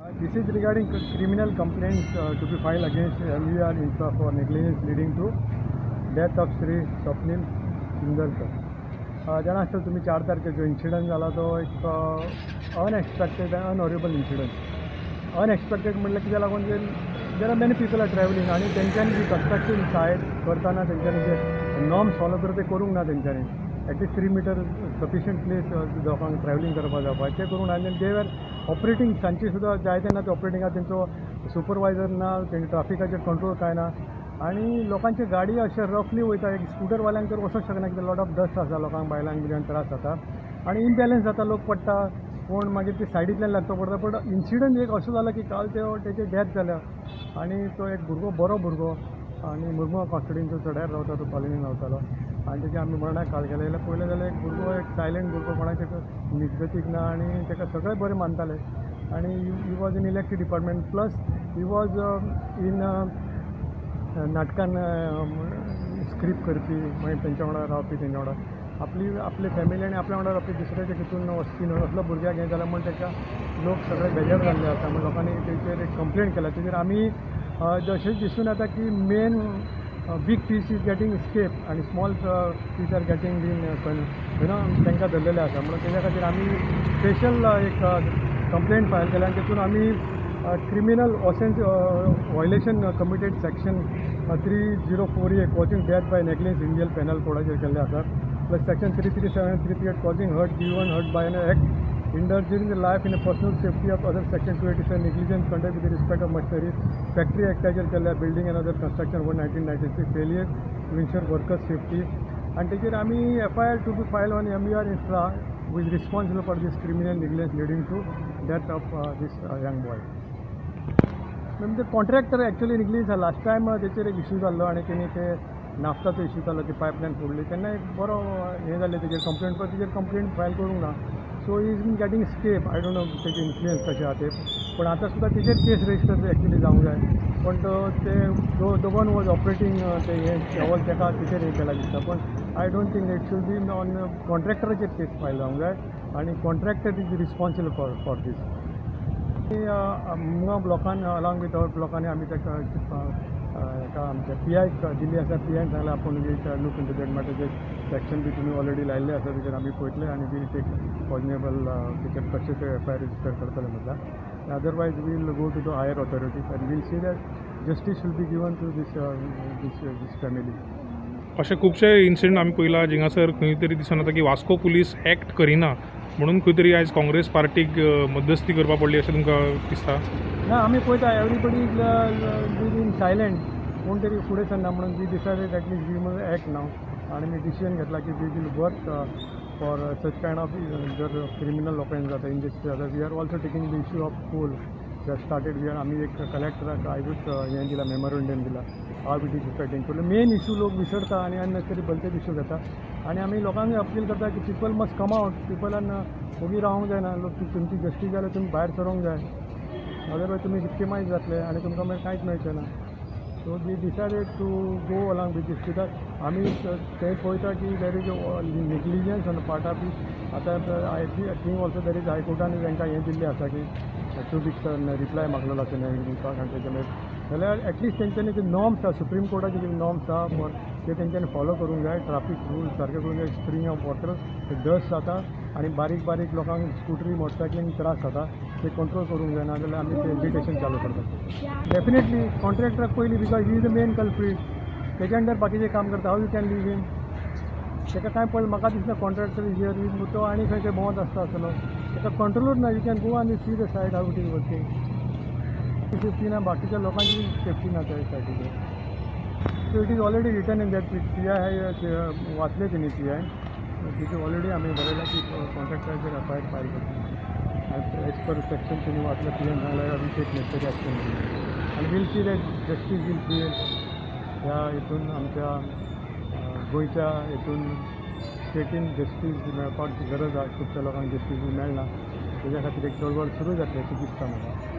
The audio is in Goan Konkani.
This is regarding criminal complaints to be filed against MVR Infra for negligence leading to death of Shri Swapnil Chindarkar. जाणा आसतले तुमी, 4 तारखेर जो इन्सिडंट जाला तो एक अनएक्सपेक्टेड, अनहॉरेबल इन्सिडंट. अनएक्सपेक्टेड म्हणल्यार कित्याक लागून? There are many people are travelling आनी तेंच्यांनी जी कन्स्ट्रक्शन सायट करतना तेंच्यांनी जे नॉर्म्स फॉलो करता ते करूंक ना. तेंच्यांनी at least 3 meter sufficient place लोकांक ट्रॅवलिंग करपाक जावपाक, तें करूंक ना आनी they were operating सांजचे सुद्दां जाय तेन्ना ते ऑपरेटिंग आसा. तेंचो सुपरवायजर ना, तेंचे ट्राफिकाचेर कंट्रोल कांय ना आनी लोकांची गाडी अशें रफली वयता. एक स्कुटरवाल्यांक तर वचोंक शकना कित्याक लॉट ऑफ डस्ट आसा. लोकांक, बायलांक बियलांक त्रास जाता आनी इमबॅलन्स जाता, लोक पडटा, कोण मागीर ते सायडींतल्यान लागतो पडटा. बट इन्सिडंट एक असो जाला की काल ते तेचे डेथ जाल्या आनी तो एक भुरगो, बरो भुरगो आनी मुरमुगांव कॉन्स्टिट्युएन्सी चड्यार रावता, तो कॉलनीन रावतालो आनी तेजें आमी मरणाक काल केलें. जाल्यार पळयलें जाल्यार एक भुरगो, एक सायलंट भुरगो, कोणाचे मिसगतीक ना आनी ताका सगळे बरें मानताले आनी he was in electric department, plus he was in नाटकान स्क्रिप्ट करपी, मागीर तेंच्या वांगडा रावपी, तेंच्या वांगडा आपली आपली फॅमिली आनी आपल्या वांगडा रावपी, दुसऱ्याच्या हितून वचपी न्हय असलो भुरग्याक हें जालें म्हूण ताका लोक सगळे बेजार जाल्ले आसा. म्हूण लोकांनी तेचेर एक कंप्लेन केला. तेजेर आमी जशें दिसून येता की main big fish is getting escape आनी small fish are getting been तांकां धरलेले आसा. म्हणून तेज्या खातीर आमी स्पेशल एक कंप्लेंट फायल केल्या आनी तेतून आमी criminal offence violation committed section 304A, causing death by negligence, Indian Penal कोडाचेर केल्ले आसा, plus section 337, 338, causing hurt, given hurt by an act endangering the life in a personal safety of other, section 287, negligence conduct with respect of machinery, factory ॲक्टाचेर केल्ल्या, building and other construction one 1996, failure to ensure workers safety. आनी तेजेर आमी FIR to be file on MVR Infra, who is responsible for this criminal negligence leading to death of this young boy. म्हणजे contractor actually negligence. Last time तेचेर एक इशू जाल्लो आनी तेणी ते नाफ्ताचो इशू जालो की पायपलायन फोडली तेन्ना एक बरो हें जालें तेजेर कंप्लेन, पण तेजेर कंप्लेन फायल करूंक ना. So he's been getting escape. I don't know तेजे इन्फ्लुयन्स कशें आहा ते, पण आतां सुद्दां तेजेर केस रजिस्टर एक्चुअली जावंक जाय. पण तो ते the one was operating ते हें लेवल तेका तेचेर हें केलां दिसता, पण I don't think it should be on कॉन्ट्रॅक्टराचेर case file जावंक जाय आनी contractor is responsible for this. Murmugao ब्लॉकान along with our ब्लॉकांनी आमी ताका हेका आमच्या पी आयक दिल्ली आसा. पी आयन सांगलें आपूण we'll look into that matter. जे सेक्शन बी तुमी ऑलरेडी लायिल्ले आसा तेचेर आमी पळयतले आनी वील टेक कॉग्नेबल तेचेर कशें ते एफ I R register करतले म्हटल्यार. Otherwise we'll go to the higher authorities and we'll see that justice will be given to this family. अशे खुबशे इन्सिडंट आमी पळयला जिंगासर खंय तरी दिसून येता की वास्को पुलीस एक्ट करिना म्हणून खंय तरी आयज काँग्रेस पार्टीक मध्यस्थी करपा पडली अशें तुमकां दिसता? ना, आमी पळयता, everybody is in silent. कोण तरी फुडें सरना म्हणून we decided at least we must act now. आनी आमी डिसिजन घेतला की we will work for such kind of जर क्रिमिनल ऑफेन्स जाता, इनजस्टीस जाता. We are also taking the issue of coal. We are started, we are आमी एक कलेक्टराक आयजूच हें दिला, मेमोरंडम दिला how it is affecting. Main issue लोक विसरता आनी अननेसेसरी भलतेच इशू घेता. आनी आमी लोकांक अपील करता की people must come out. पिपलान ओगी रावंक जायना. लोक तुमची जस्टीस जाल्यार तुमी भायर सरोंक जाय, अदरवायज तुमी विक्टिमायज जातले आनी तुमकां मागीर कांयच मेळचें ना. So we decided to go along with this कित्याक आमी ते पळयता की there is negligence on part of this. आतां I think also there is हायकोर्टान तांकां हें दिल्लें आसा की 2 वीक्स रिप्लाय मागलेलो आसा न्याय दिवपाक. आनी तेच्या मागीर जाल्यार एटलिस्ट तेंच्यांनी जे नॉर्म्स आसा, सुप्रीम कोर्टाचे जे नॉर्म्स आसा फॉर ते तेंच्यांनी फॉलो करूंक जाय. ट्राफीक रूल सारके करूंक जाय. स्प्रेइंग ऑफ वॉटर, डस्ट जाता आनी बारीक बारीक लोकांक स्कुटरी, मोटरसायकलींक त्रास जाता, ते कंट्रोल करूंक जाय. नाजाल्यार आमी ते एजिटेशन चालू करतात. डेफिनेटली कॉन्ट्रॅक्टराक पयलीं, because he is the main culprit. तेच्या अंडर बाकीचे काम करता. How you can leave him? ताका कांय पळय म्हाका दिसना. कॉन्ट्रॅक्टर is here, तो आनी खंय खंय भोंवत आसता आसतलो, ताका कंट्रोलूच ना. You can go आनी see the site, how it is working. Safety ना, बाकीच्या लोकांची सेफ्टी ना त्या सायटीचेर. So it is already written in that PI. वाचले तेणी पी I, तिचे ऑलरेडी आमी बरयलां की कॉन्ट्रॅक्टराचेर एफ I R file करता आनी एज पर सेक्शन तेणी वाचलं. पी आयन सांगलें we take necessary action आनी we'll see that justice will prevail. ह्या हितून आमच्या गोंयच्या हितून स्टेटीन जस्टीस मेळपाक गरज आसा. खुबश्या लोकांक जस्टीस मेळना. तेज्या खातीर एक चळवळ सुरू जातली अशें दिसता म्हाका.